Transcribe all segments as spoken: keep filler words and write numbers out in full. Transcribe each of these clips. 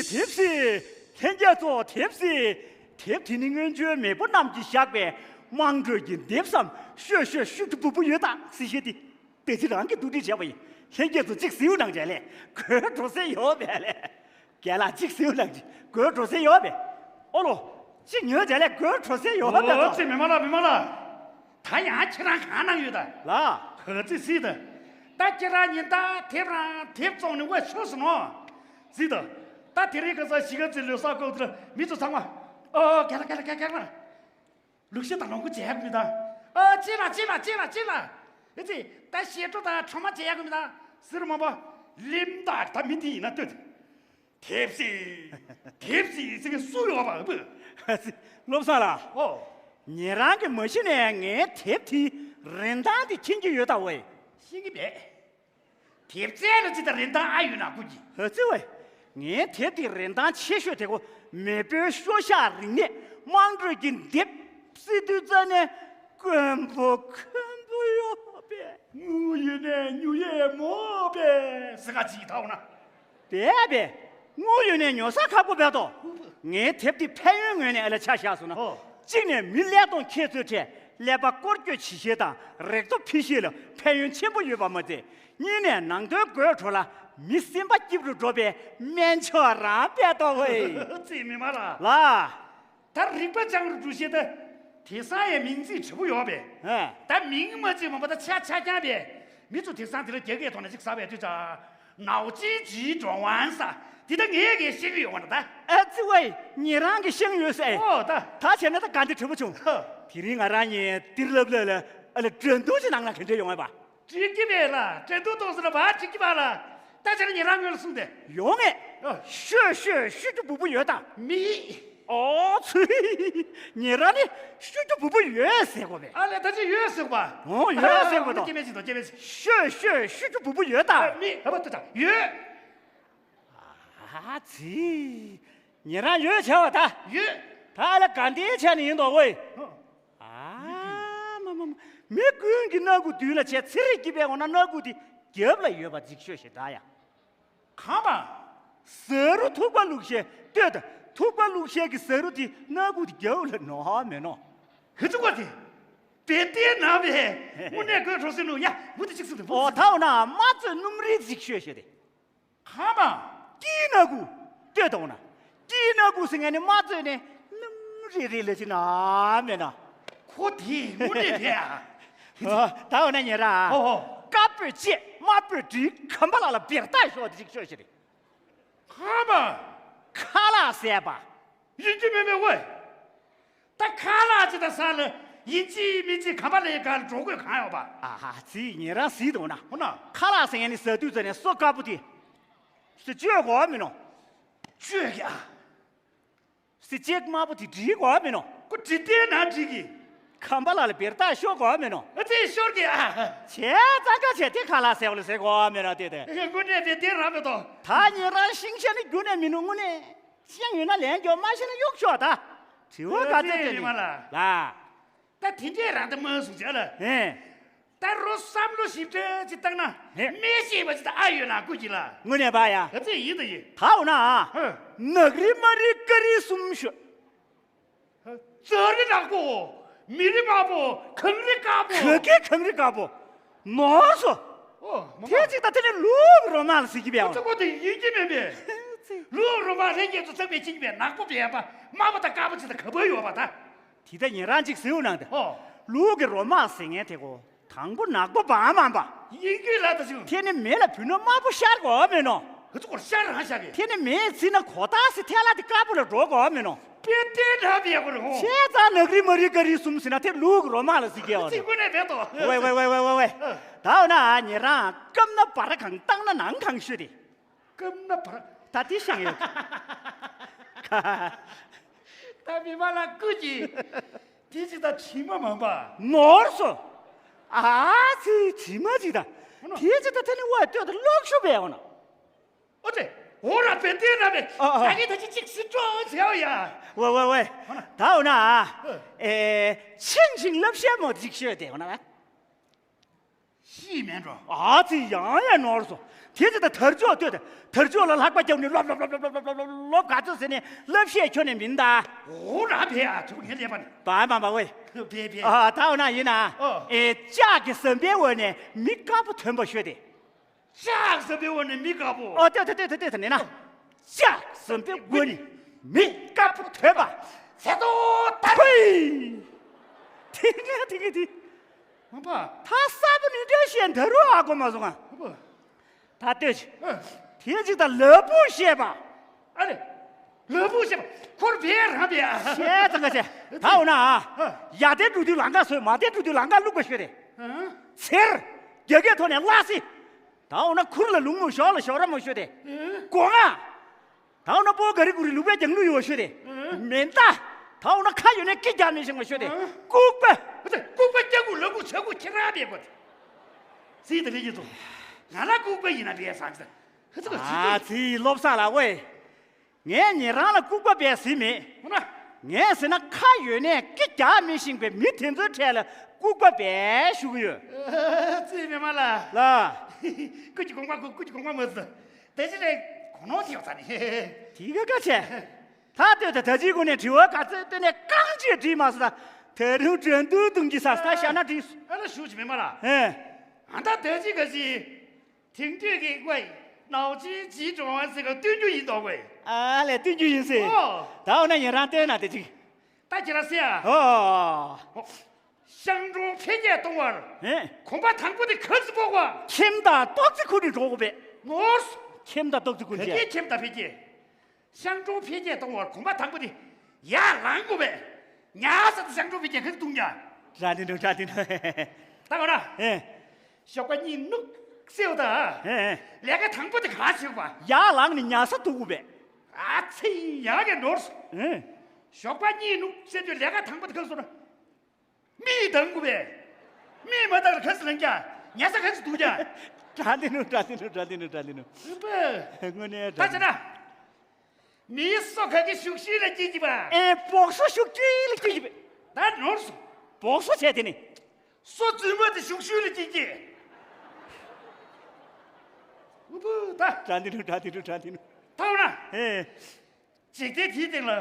དེབ་སི། ལྷན་རྒྱས་ཚོ། དེབ་སི། དེབ་དེ་ནི་སྔོན་བྱོན་མེས་པོ་རྣམས་ཀྱིས་བཞག་པའི་དམངས་ཁྲོད་ཀྱི་དེབ་སམ། ཤོད་ཤོད་ཤུ་ཏུ་བུ་བུ་ཡོད་དང་སྲི་ཤེས་ཏེ། དེ་ཚེ་རང་གིས་བསྡུ་སྒྲིག་བྱས་པ་ཡིན། ལྷན་རྒྱས་ཚོ་གཅིག་གཟིགས་གནང་བྱས་ལས་དགོད་བྲོ་སེ་ཡོད་པས་ལས། རྒན་ལགས་གཅིག་གཟིགས་གནང་གཅིག་དགོད་བྲོ་སེ་ཡོད་པས། ཨོ་ལོ། གཅིག་ཉོས་བྱས་ལས་དགོད་བྲོ་སེ་ཡོད་པས་ཨོ་ད། ཙི་མི་མ་ལ་མི་མ་ལ། ད་ཡང་ཁྱེད་རང་གང་གནང་ཡོད་ད། ལ། ག་ཚི་སི་ད། ད་ཁྱེད་རང་ཉིན་ལྟར་དེབ་རང་དེབ་བཙོང་ནས་དབའ་ཤོར་སོང་ནོ། སི་ད། ད་དེ་རིང་ཁ་སང་གཞིས་ཀ་རྩེ་ལོ་གསར་སྐབས་དེར་མི་ཚོ་ཚང་མ། ཨོ་རྒན་ལགས་རྒན་ལགས་རྒན་ལགས། ལུག་ཤ་དང་ལོངས་སྐུ་བྱས་ཡག་མི་དང་། ཨ་ཅི་ལ་ཅི་ལ་ཅི་ལ་ཅི་ལ། ཨེ་ཙི། ད་ཤེལ་སྒྲོ་དང་ཁྲོ་མ་བྱས་ཡག་མི་དང་། ཟེར་མ་པ། ལིམ་དག་ད་མི་དེ་ཡིན་ན་ལྟོས། དེབ་སི། དེབ་སི་ཟེར་མཁན་སུ་ཡོད་པ་བུ། བློ་བཟང་ལགས། ཨོ། ཉེ་རང་གིས་མ་གཞི་ནས་ངའི་དེབ་དེའི་རིན་ཐང་དེ་མཁྱེན་གྱི་ཡོད་ད་ཝེ། ཤེས་ཀྱི་མེད། དེབ་རྩལ་ལ་ཅི་ལྟར་རིན་ཐང་ཨ་ཡོད་ན་སྐུ་གྱི། ཧ་ཙི་ཝེ། ངའི་དེབ་དེའི་རིན་ཐང་ཆེ་ཤོས་དེ་གོ་མེས་པོའི་ཤོ་ཤ་རིག་གནས་དམངས་ཁྲོད་ཀྱི་དེབ་སི་དུས་རྩ་ནས་དཀོན་པོ་མཁན་པོ་ཡོད་པས། དངུལ་ཡོད་ནས་ཉོ་ཡས་མོ་པས་ཟེར་ག་ཅིག་ཐའོ་ན། དེ་བས། དངུལ་ཡོད་ནས་ཉོ་ས་ཁག་པོ་བས་དོ། ངའི་དེབ་དེ་ཕན་ཡོན་ངོས་ནས་ཨ་ལ་ཆ་བཞག་སོང་ན། ཨོ། གཅིག་ནས་མི་ཀླད་སྟོང་ཁྱེད་ཚོའི་གྲས་ཀླད་པ་སྐོར་སྐྱོད་བྱེད་ཤེས་དང་རེག་ཐོ་ཕི་ཤེས་ལ་ཕན་ཡོན་ཆེན་པོ་ཡོད་པ་མ་ཚད། གཉིས་ནས་ནང་དོན་དགོད་བྲོ་ལ་མི་སེམས་པ་སྐྱིད་རུ་འགྲོ་བའི་སྨན་མཆོག་རང་བས་དོ་ཝེ། ཙི་མི་མ་ལ། ལ། ད་རིག་པ་སྦྱང་རུ་འགྲོ་ཤེས་ད། དེང་སང་ཡང་མིང་ཚིག་དྲི་བོ་ཡོད་པས། ཨ། ད་མིང་མ་བརྗེས་མ་པ་ད་ཆ་ཆ་རྐྱང་པས། མི་ཚོ་དེང་སང་དེ་ལ་རྒྱ་སྐད་ཐོག་ནས་ཅིག་ཟ་བའི་དུས་ཙང་། ནའོ་ཅིན་ཇི་ཀྲོང་ཝན་ས། དེ་ད་ངས་གས་ཤེས་ཀྱི་ཡོད་བ་ན་ད། ཨ་ཙི་ཝེ། ཉེ་རང་གིས་ཤེས་ཡོད་ས་ཨེ། ཨོ་ད། ད་བྱས་ན་ད་ག་འདི་དྲི་བོ་བྱུང་། ཧ། དེ་རིང་ང་རང་གཉིས་ཏིར་ལབ་ལབ་ལ་ཨ་ལ་དྲན་གདུང་ཅིག་ནང་ལ་ག་འདྲ་ཡོང་བས་པ། འགྲིག་གི་མེད་ལ་དྲན་གདུང་གཏོང་ཟེར་ན་བ་འགྲིག་གི་མ་ལ། ད་ཆ་ནས་ཉེ་རང་ངོས་ལ་གསུངས་ཏེ། ཡོང་ངས། ཨ། ཤོད་ཤོད་ཤུ་ཏུ་བུ་བུ་ཡོད་དང་། མི། ཨོ་ཚུ། ཉེ་རང་ནི་ཤུ་ཏུ་བུ་བུ་ཡོད་ཟེར་གོ་མེད། ཨ་ལས་ད་ཅི་ཡོད་ཟེར་གོ་པ། ཨོ་ཡོད་ཟེར་གོ་དང་། སྐྱེ་མེད་ཅིག་དང་སྐྱེ་མེད་ཅིག་ཤོད་ཤོད་ཤུ་ཏུ་བུ་བུ་ཡོད་དང་། ཨ་མི་ཨ་བ་ཏུ་དང་ཡོད། ཨ་ཙི། ཉེ་རང་ཡོད་བྱ་བ་ད། ཡོད། ད་ལ་ག་འདིའི་ཆ་ནས་ཡིན་དོ་ཝེ། ཨ། མ་མ་མ། མི་ཀུན་གྱི་སྣ་ཁུག་མདུན་ལ་བྱས་ཚེ་རིག་སྐྱིད་པའི་འོ་ན་སྣ་ཁུག་དེ་རྒྱབ་ལ་ཡོད་པ་འཇིག་ཤོས་ཤིག་ད་ཡ། གང་པ། ཟ་རུ་ཐུག་པ་བླུགས་ཤེས་ལྟོས་ད། ཐུག་པ་བླུགས་ཤེས་ཀྱི་ཟ་རུ་དེ་སྣ་ཁུག་དེ་རྒྱབ་ལ་ནོ་ཧ་མེད་ནོ། ཧི་ཚུགས་པ་དེ། བེ་ཏེ་ན་བས། དངོས་གནས་དགོད་བྲོ་སེ་ནུ་ཡ་མུ་དེ་གཅིག་སུ་དེ་ཨོ་ད་འོ་ན་མ་ཚོས་སྣུམ་རིལ་འཇིག་ཤོས་ཤིག་དེ། གང་མ། སྐྱིད་སྣ་ཁུག་ལྟོས་དང་ན། སྐྱིད་སྣ་ཁུག་ཟེར་མཁན་ནི་མ་བཙོས་ནས་སྣུམ་རེ་རེ་ལ་ཅི་ན་མེད་ན། ཁོ་དེ་དངོས་གནས་རེད་ཨ། ད་འོ་ན་ཉེ་ར། ཨོ་ཨོ། དཀར་པོས་བཅད་དམར་པོས་བསྒྲིལ་ཁམས་པ་ལ་ལ་བེར་ཏ་ཤོག་དེ་ཅིག་ཤོད་ཤེས་རེད། གང་མ། ཁ་ལག་ཟས་པ། ཡིན་གྱི་མེད་མེད་ཝེ། ད་ཁ་ལག་ཅི་ད་ས་ལ་ཡིན་གཅིག་མིན་གཅིག་གམ་པ་ལ་ཡི་ག་ལ་འགྲོ་དགོས་གང་ཡོད་པ། ཨ་ཧ་ཙི་ཉེ་རང་ཟིག་དང་ན། ཧོ་ན། ཁ་ལག་ཟེར་ཡ་ནི་ཟ་དུས་ཙ་ནས་སོ་དཀར་པོ་དེ། སི་བཅོས་དགོས་མིན་ནོ། བཅོས་ཀྱི་ཨ། སི་ཅེག་དམར་པོ་དེ་འགྲིག་དགོས་མིན་ནོ། ཁོ་འགྲིག་བསྡད་ན་འགྲིག་གི། གམ་པ་ལ་ལ་བེར་ཏ་ཤོར་དགོས་མིན་ནོ། ཨ་ཙི་ཤོར་གི་ཨ། བྱས་ཙང་ཀ་བྱས་དེ་ཁ་ལག་ཟེར་བ་ལ་ཟེར་དགོས་མིན་ནོ་དེ་དེ། དངོས་གནས་དེ་དེ་རང་མེད་དོ། ད་ཉེ་རང་ཤིང་ཤ་ནི་རྒྱུ་ནས་མིན་ནོ་དངོས་གནས། ཤིང་ཡོད་ན་ལན་རྒྱོབ་མ་ཤེས་ན་གཡུག་ཤོག་ད། དྲི་བ་ག་ཚོད་ཨ་ཙི་དེ་ནི། མ་ལ། ལ། ད་དེ་འདྲས་རང་ད་མ་གསུངས་བྱ་ལ། ཨེ། ད་རོ་བསམ་བློ་ཞིབ་ཕྲ་ཅིག་བཏང་ན། ཧེ། སྨྲས་ཤེས་པ་ཅིག་ད་ཨ་ཡོད་ན་སྐུ་གྱིས་ལ། དངོས་གནས་པ་ཡ། ཨ་ཙི་ཡིན་ད་ཡིན། ད་འོ་ན་ཨ། ཧེ། ནག་རི་དམར་རི་དཀར་རི་གསུམ་ཤོད། ཙ་རི་ནག་པོ། མི་རི་དམར་པོ། གངས་རི་དཀར་པོ། ག་གེ་གངས་རི་དཀར་པོ། ནོར་སོ། ཨོ་མ་མ། དེ་ཅིག་ད་དེ་ནི་ལུག་རོ་མ་ལ་ཟེར་གྱི་པའི་ཨ་ཙི་ཁོ་དེ་ཡིན་གྱི་མེད་པས། ཙི། ལུག་རོ་མ་ལྷན་རྒྱས་ཚོ་ཚང་མས་ཅིག་པའི་ནག་པོ་པའི་པ་དམར་པོ་དང་དཀར་པོ་ཅིག་ད་ག་པར་ཡོད་པ་ད། དེ་ད་ཉེ་རང་ཅིག་ཟེར་འོ་ནང་དེ། ཨོ། ལུག་གི་རོ་མ་ཟེར་མཁན་དེ་གོ། དང་པོ་ནག་པོ་བ་མ་པ། ཡིན་གྱི་ལ་ད་ཅིག་དེ་ནི་མེ་ལ་བུད་ན་དམར་པོ་ཤར་དགོས་མིན་ནོ། ཧུ་ཚུགས་ཤར་རང་ཤར་བས། དེ་ནི་མེ་ཚིག་ན་གོ་ཐག་སི་ཐལ་ལ་དེ་དཀར་པོ་ལ་འགྲོ་དགོས་མིན་ནོ། དཔེ་དེ་འདྲ་བས་གོ་རེ་ཧོ། བྱས་ཙང་ནག་རི་དམར་རི་དཀར་རི་གསུམ་ཟེར་ན་དེ་ལུག་རོ་མ་ལ་ཟེར་གྱི་ཡོད་ཅིག་དངོས་གནས་བས་དོ། ཝེ་ཝེ་ཝེ་ཝེ་ཝེ་ཝེ། ད་འོ་ན་ཉེ་རང་སྐམ་ན་བར་གང་བཏང་ན་ནང་གང་ཤོད་དེ། སྐམ་ན་བར། ད་དེ་ཤེས་ཡོད། ད་མི་མ་ལ་ཀུ་ཅི། དེ་ཅི་ད་དྲི་མ་མང་པ། ནོར་སོ། ཨ་ཙི་དྲི་མ་ཅི་ད། དེ་ཅི་ད་དེ་ནི་ཝ་ལྟོས་ད་ལོག་ཤུ་བས་འོ་ན། ཨོ་ཙི། འོ་ར་བེ་ཏེ་ར་བེ། ཨ་ཨ། ད་གི་ད་ཅི་ཅིག་སི་ཀྲོ་ཟེར་ཡ། ཝེ་ཝེ་ཝེ། འོ་ན། ད་འོ་ན། ཨ། ཨེ། ཆིན་ཆིན་ལབ་ཤེས་མོ་ཅིག་ཤོད་དེ་འོ་ན། ཀྱིས་མེད་འགྲོ། ཨ་ཙི། ཡང་ཡང་ནོར་སོང་། དེ་ཚེ་ད་དར་ལྕོག་བསྟོད་དེ། དར་ལྕོག་ལ་ལྷགས་པ་བརྒྱབ་ནས་ལོབ་ལོབ་ལོབ་ལོབ་ལོབ་ལོབ་ལོབ་ག་ཚོད་ཟེར་ནས་ལབ་བཤད་ཁྱོན་ནས་མིན་ད། འོ་ར་བས་ཨ་ཐུབ་ངས་ལས་པ་ནི། བ་མ་མ་ཝེ། བས་བས། ཨ་ད་འོ་ན་ཡིན་ན། ཨོ། ཨེ་ལྕགས་ཀྱི་ཟམ་པའི་འོག་ནས་མི་དཀར་པོ་ཐོན་པ་ཤོད་དེ། ལྕགས་ཟམ་པའི་འོག་ནས་མི་དཀར་པོ། ཨོ་ལྟོས་ལྟོས་ལྟོས་ལྟོས་ལྟོས་ནས་ན། ལྕགས་ཟམ་པའི་འོག་ནས་མི་དཀར་པོ་ཐོན་པ། ཚེ་ཏོ་ད། ཕུའི། དེ་ངས་དེ་ངས་དེ། མ་པ། ད་གསར་པ་ནི་འདྲ་བཤད་ད་རུང་ཨ་གོ་མ་སོང་ང་། མ་པ། ད་ལྟོས་ཅིག་ཨ། དེ་ཅིག་ད་ལ་ཕུག་བཤད་པ། ཨ་ལེ། ལ་ཕུག་བཤད་པ་ཁོར་བས་རང་བས་ཨ། བཤད་ཙང་ག་བྱས། ད་འོ་ན་ཨ། ཨ། ཡར་ཏེ་འགྲོ་དུས་ལམ་ཁ་བཟོས། མར་ཏེ་འགྲོ་དུས་ལམ་ཁ་བླུགས་པ་ཤོད་དེ། ཨ། ཚེར། རྒྱ་སྐད་ཐོག་ནས་ལ་སི། ད་འོ་ན་ཁུར་ལ་ལུང་མོ། ཞོག་ལ་ཞོག་ར་མོ་ཤོད་དེ། ཨ། སྒོ་ང་། ད་འོ་ན་པོ་ག་རི་གུ་རི་ལུག་པའི་རྒྱང་ལུག་ཡོད་ཤོད་དེ། ཨ། མེ་མདའ། ད་འོ་ན་ཁ་ཡོད་ནས་སྐེ་རྒྱག་མི་ཤེས་པ་ཤོད་དེ། ཨ། ལྐུགས་པ། ཨ་ཙི། ལྐུགས་པ་སྐྱ་ཁུག་ལ་ཁུག་ཆ་ཁུག་ཁྱེད་རང་བས་པ། ཚིག་དེ་ལས་ཀྱི་ཚོ། ང་ལ་ལྐུགས་པ་ཡིན་ན་བས་སང་ཟེར། ཨ་ཙི། ཨ་ཙི། བློ་བཟང་ལགས་ཝེ། ངས་ཉེ་རང་ལ་ལྐུགས་པ་བས་ཟིན་མེད། འོ་ན། ངས་ཟེར་ན་ཁ་ཡོད་ནས་སྐེ་རྒྱག་མི་ཤེས་པའི་མི་དེ་ཚོའི་གྲས་ལ་ལྐུགས་པ་བས་ཞུ་གི་ཡོད། ཨ་ཙི། མེ་མ་ལ། ལ། སྐུ་གི་དགོངས་པ་ཁུག་སྐུ་གི་དགོངས་པ་མ་ཟིན། དེ་ཕྱིར་གོ་ནོར་ཐེབས་ཚར་ནི། དེ་ག་ག་བྱས། ད་ལྟོས་ད། ད་ཅིའི་སྒོ་ནས་དྲི་བ་ག་ཚོད་བཏོན་ནས་རྐང་རྗེས་བྲིས་མ་སོང་། ད་དེ་རིང་དྲན་དུ་དུང་གི་ས་ས་ཤ་ན་བྲིས། ཨ་ལ་ཞུ་ཅི་མེ་མ་ལ། ཨེ། ཨ་ད་ད་ཅི་ག་ཅི། དེང་དུས་ཀྱི་ཝེ། ནའོ་ཅིན་ཇི་ཀྲོང་ཟེར་ག་སྟོན་རྒྱུ་ཡིན་དོ་ཝེ། ཨ་ལས། སྟོན་རྒྱུ་ཡིན་ཟེར། ཨོ། ད་འོ་ན་ཡིན་རང་སྟོན་ན་དེ་ཅིག་ད་ཁྱེད་རང་ཟེར་ཨ། ཨོ། ཤང་ཀྲོའུ་འཕེལ་རྒྱས་གཏོང་བར། ཨེ། གོམ་པ་དང་པོ་དེ་ག་ཚོད་སྤོ་དགོས། ཁྱིམ་དང་ཏོག་ཙི་ཁུར་ནས་འགྲོ་དགོས་པས། ནོར། ཁྱིམ་དང་ཏོག་ཙི་ཁུར་ག་གེ་ནས། ཁྱིམ་དང་འཕེལ་རྒྱས། ཤང་ཀྲོའུ་འཕེལ་རྒྱས་གཏོང་བར་གོམ་པ་དང་པོ་དེ་ཡར་ལངས་དགོས་པས། ཉལ་ས་དེ་ཤང་ཀྲོའུ་འཕེལ་རྒྱས་ག་ཚོད་གཏོང་ཀྱང་། ར་དེ་འགྲོ་ར་དེ་འགྲོ། ད་ག་ར། ཨེ། ཞོགས་པ་གཉིད་ནུབ་སེའུ་ད། ཨེ་ཨེ། ལས་ཀ་དང་པོ་དེ་ག་བྱེད་པ། ཡར་ལངས་ནས་ཉལ་ས་འདུག་དགོས་པས། ཨ་ཚེ་ཡ་གི་ནོར་སོང་། ཨེ། ཞོགས་པ་གཉིད་ནུབ་སེ་དུས་ལས་ཀ་དང་པོ་དེ་ག་སོང་ན། མིག་གདངས་དགོས་པས། མིག་མ་གདངས་ལ་ག་ཚོད་ལངས་ཀྱང་ཉལ་ས་ག་ཚོད་འདུག་ཀྱང་། ར་དེ་ནུ་ར་དེ་ནུ་ར་དེ་ནུ་ར་དེ་ནུ། དངོས་གནས་ད་ར་བྱས་ན། མིའི་སོ་ག་གི་ཤུག་ཤུག་ལ་སྐྱེས་ཀྱི་པ། ཨེ། སྦོག་སོ་ཤུག་ཤུག་ལ་སྐྱེས་ཀྱི་པ། ད་ནོར་སོང་། སྦོག་སོ་བྱས་དེ་ནི། སོ་རྫུན་མ་དེ་ཤུག་ཤུག་ལ་སྐྱེས་ཀྱི། ཨུ་བུ་ད། དྲ་འདི་ནུ་དྲ་འདི་ནུ་དྲ་འདི་ནུ། ཐོག་ན། ཨེ། འཇིག་རྟེན་དེའི་སྟེང་ལ།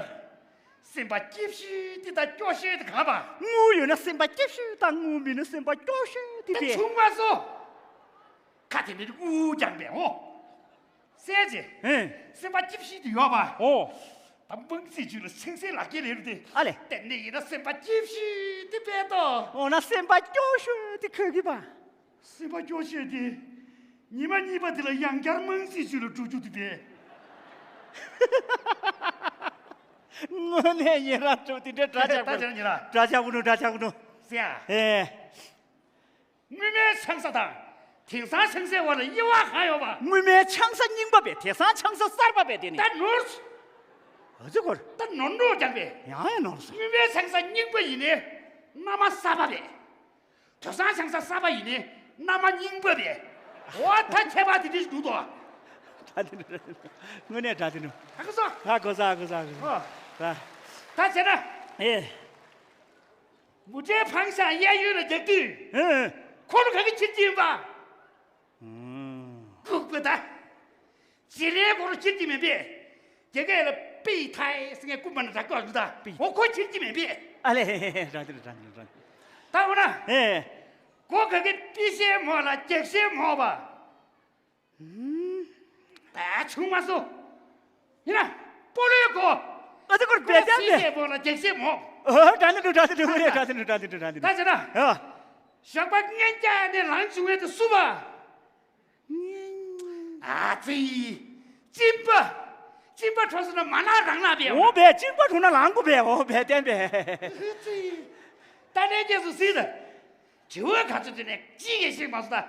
སེམས་པ་སྐྱིད་ཤོས་དེ་དང་སྐྱོ་ཤོས་དེ་གང་པ། དངུལ་ཡོད་ན་སེམས་པ་སྐྱིད་ཤོས་དང་དངུལ་མེད་ན་སེམས་པ་སྐྱོ་ཤོས་དེ་དེ་པས། ཆུང་མ་སོ། ཁ་དེ་མིར་དབུ་རྒྱང་པས་འོ། སྲས་རྗེ། ཨེ། སེམས་པ་སྐྱིད་ཤོས་དེ་ཡོད་པ། ཨོ། ད་དམངས་སྲིད་ཅུས་ལ་ཆང་སའི་ལག་ཁྱེར་ལེན་རུ་དེ། ཨ་ལེ། དེ་ནས་ཡིན་ན་སེམས་པ་སྐྱིད་ཤོས་དེ་པས་ཏོ། འོ་ན་སེམས་པ་སྐྱོ་ཤོས་དེ་ག་གི་པ། སེམས་པ་སྐྱོ་ཤོས་དེ། ཉི་མ་གཉིས་པ་དེ་ལ་ཡང་བསྐྱར་དམངས་སྲིད་ཅུས་ལ་འགྲོ་རྒྱུ་དེ་པས། དངོས་གནས་ཡིན་ར་ཅོ་དེ་འདྲའི་འདྲ་ཆགས་པོ། ད་ཅི་ཡིན་ན། འདྲ་ཆགས་པོ་ནོ་འདྲ་ཆགས་པོ་ནོ། ཟེར་ཡ། ཨེ། སྔོན་མའི་ཆང་ས་དང་། དེང་སང་ཆང་སའི་བར་ལ་དབྱེ་བ་གང་ཡོད་པ། སྔོན་མའི་ཆང་ས་རྙིང་པ་བས་དེང་སང་ཆང་ས་གསར་པ་བས་དེ་ནི། ད་ནོར། ཨ་ཙི་གོ། ད་ནོར་འགྲོ་རྐྱང་པས། ཡང་ཡང་ནོར་སོང་། སྔོན་མའི་ཆང་ས་རྙིང་པ་ཡིན་ནའི། མནའ་མ་གསར་པ་བས། དེང་སང་ཆང་ས་གསར་པ་ཡིན་ནའི། མནའ་མ་རྙིང་པ་བས། འོ་ད་ཁྱད་པར་དེ་འདྲ་ཞིག་འདུག་དོ། དྲ་དེ་འདྲ། དངོས་གནས་དྲ་དེ་འདྲ། ད་ག་སོ། ད་གོ་ས་གོ་ས་གོ་ས། ཨོ། ད། ད་བྱས་ན། ཨེ། མུ་ཏྲའི་ཕང་ཤ་གཡས་གཡོན་ལ་རྒྱག་དུས། ཨེ། འཁོར་ག་གི་ཁྱེར་གྱི་ཡིན་པ། ཨུམ། ལྐུགས་པ་ད། བྱེད་ལས་འཁོར་ཁྱེར་གྱི་མེད་པས། རྒྱ་སྐད་ལ་པི་ཐའི་ཟེར་མཁན་རྐུན་མ་ན་འདྲ་སྐྱོ་འདུག་ད། པི། འོ་ཁོ་ཁྱེར་གྱི་མེད་པས། ཨ་ལེ། རང་དེ་རུ་རང་དེ་རུ་རང་དེ་རུ། ད་འོ་ན། ཨེ། གོ་ག་གི་པི་ཤེ་མོ་ལ་རྒྱག་ཤེ་མོ་བ། ད་ཆུང་མ་སོ། ཡིན་ན། སྤོ་ལོའི་གོ། ཨ་ཙི་ཀོར་བེ་ཏན་པེ། སི་ཤེ་མོ་ལ་རྒྱག་ཤེ་མོ། ཨོ། དྲ་འདི་འགྲོ་དྲ་འདི་འགྲོ་དྲ་འདི་འགྲོ་དྲ་འདི་འགྲོ་དྲ་འདི་འགྲོ། ད་བྱས་ན། ཨ། ཞོགས་པ་སྔན་རྒྱག་ནས་ལངས་བྱུང་བའི་དུ་སུ་བ། ཨ་ཙི། གཅིན་པ། གཅིན་པ་འཕྲོ་སོང་ན་མ་ལངས་རང་ལངས་པས། འོ་བས་གཅིན་པ་འཕྲོ་ན་ལངས་དགོས་པས། འོ་བས་བསྟན་པས། ཨ་ཙི། ད་ནས་རྗེས་སུ་གཟིགས་ད། དྲི་བ་ག་ཚོད་དྲིས་ནས་གཅིག་ཡང་ཤེས་མ་སོང་ད།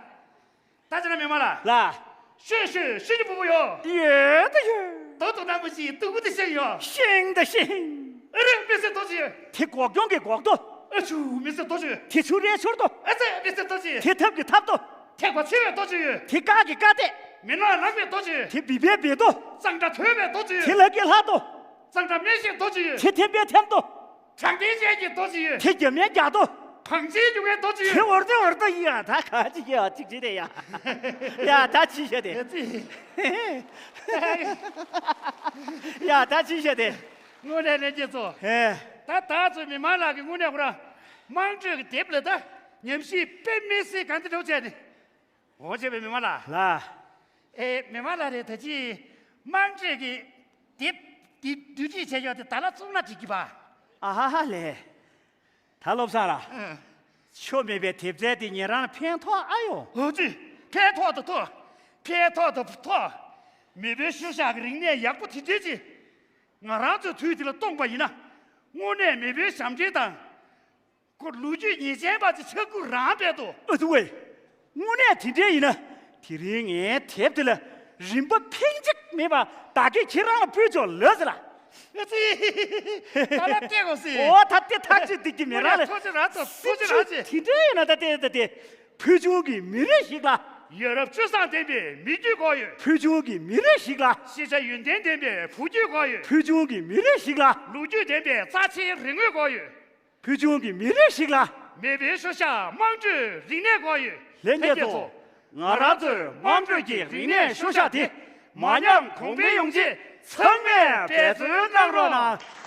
ད་ཅི་ན་མི་མ་ལ། ལ། ཤོད་ཤོད་ཤོད་ཀྱི་བུ་བུ་ཡོད། ཡོད་ད་ཡོད། དོ་དོ་ནང་མི་ཤིང་སྟུག་པོ་དེ་ཤེས་ཡོད། ཤིང་ད་ཤིང་། ཨ་རེ་མི་སེ་དོ་ཅི་ཡོད། དེ་གོག་གྱོང་གི་གོག་དོ། ཨ་ཆུ་མི་སེ་དོ་ཅི་ཡོད། དེ་ཆུ་རེ་ཆུར་དོ། ཨ་ཙེ་མི་སེ་དོ་ཅི་ཡོད། དེ་ཐབ་ཀྱི་ཐབ་དོ། ཐེག་པ་ཆེ་བའི་དོ་ཅི་ཡོད། དེ་དཀར་གྱི་དཀར་ཏེ། མི་ནག་ལག་པའི་དོ་ཅི་ཡོད། དེ་བི་བའི་བི་དོ། གཙང་སྦྲ་ཐོས་པའི་དོ་ཅི་ཡོད། དེ་ལྷ་གི་ལྷ་དོ། གཙང་སྦྲ་མེ་ཤེས་དོ་ཅི་ཡོད། དེ་ཐེམ་པའི་ཐེམ་དོ། དྲང་བདེན་ཅན་གྱི་དོ་ཅི་ཡོད། དེ་རྒྱ་མའི་རྒྱ་དོ། གང་ཅིའི་རྒྱུ་མཚན་དོ་ཅི་ཡོད། ཁྱེད་འོར་དེ་འོར་དེ་ཡིན་ཡ། ད་ག་ཅི་ཡ་ཅིག་ཅི་དེ་ཡ། ཡ་ད་ཅི་བཤད་དེ། ཡ་ཙི། ཡ་ད་ཅི་བཤད་དེ། དངོས་གནས་ལྷན་རྒྱས་ཚོ། ཧེ། ད་ད་ཚོ་མི་མང་ལགས་ཀྱི་དངོས་གནས་ཁོ་རང་དམངས་ཁྲོད་ཀྱི་དེབ་ལ་ད་ཉམས་ཞིབ་དཔེ་མི་སྲིད་གང་དེ་འདྲ་བྱས་ནས། འོ་བྱས་པའི་མི་མང་ལགས། ལགས། ཨེ་མི་མང་ལགས་རེད། ད་ཅི་དམངས་ཁྲོད་ཀྱི་དེབ་འདི་བསྡུ་སྒྲིག་བྱས་ཡོད་དེ་ད་ལ་བཙུགས་ན་འགྲིག་གི་པ། ཨ་ཧ་ཧ་ལས། ད་བློ་བཟང་ལགས། ཨ། ཆོ་མེད་པའི་དེབ་རྩལ་དེ་ཉེ་རང་ལ་ཕན་ཐོགས་ཨ་ཡོང་། འོ་ཙི། ཕན་ཐོགས་དང་ཐོགས། ཕན་ཐོགས་དང་ཐོགས། མེས་པོའི་ཤུལ་བཞག་གི་རིག་གནས་ཡག་པོ་དེ་འདྲས་ཅིག་ང་རང་ཚོའི་དུས་དེ་ལ་གཏོང་པ་ཡིན་ན། དངོས་གནས་མེས་པོའི་ཞབས་འདྲེན་དང་། ཁོ་ལོ་རྒྱུས་ངེས་ཅན་པ་ཅིག་ཆགས་ཀྱི་རང་རེད་དོ། ཨ་ཙི་ཝེ། དངོས་གནས་དེ་འདྲས་ཡིན་ན། དེ་རིང་ངའི་དེབ་དེ་ལ་རིན་པ་ཕིང་གཅིག་མེད་པ་བདག་གིས་ཁྱེད་རང་ལ་ཕུལ་ཆོག་ལགས་ཟེར་ལ། ཨ་ཙི། ད་ལ་བལྟས་གོ་སི། འོ་ད་དེ་ཐག་ཆོད་འདུག་གི། མི་རང་ལ་ཐུགས་རྗེ་རང་ཚོ་ཐུགས་རྗེ་རང་ཆེ། དེ་འདྲ་ཡིན་ན་ད་ལྟའི་ད་ལྟའི་ཕུལ་བྱུང་གི་མི་རིགས་ཤིག་ལ། ཡ་རབས་སྤྱོད་བཟང་ལྡན་པའི་མི་རྒྱུད་དགོས་ཡོད། ཕུལ་བྱུང་གི་མི་རིགས་ཤིག་ལ། ཤེས་བྱ་ཡོན་ཏན་ལྡན་པའི་བུ་རྒྱུད་དགོས་ཡོད། ཕུལ་བྱུང་གི་མི་རིགས་ཤིག་ལ། ལོ་རྒྱུས་ལྡན་པའི་རྩ་ཆེའི་རིག་དངོས་དགོས་ཡོད། ཕུལ་བྱུང་གི་མི་རིགས་ཤིག་ལ། མེས་པོའི་ཤུལ་བཞག་དམངས་ཁྲོད་རིག་གནས་དགོས་ཡོད། ལྷན་རྒྱས་ཚོ། ང་རང་ཚོའི་དམངས་ཁྲོད་ཀྱི་རིག་གནས་ཤུལ་བཞག་དེ་མ་ཉམས་གོང་འཕེལ་ཡོང་ཆེད་ཚང་མས་འབད་བརྩོན་གནང་རོགས་གནང་།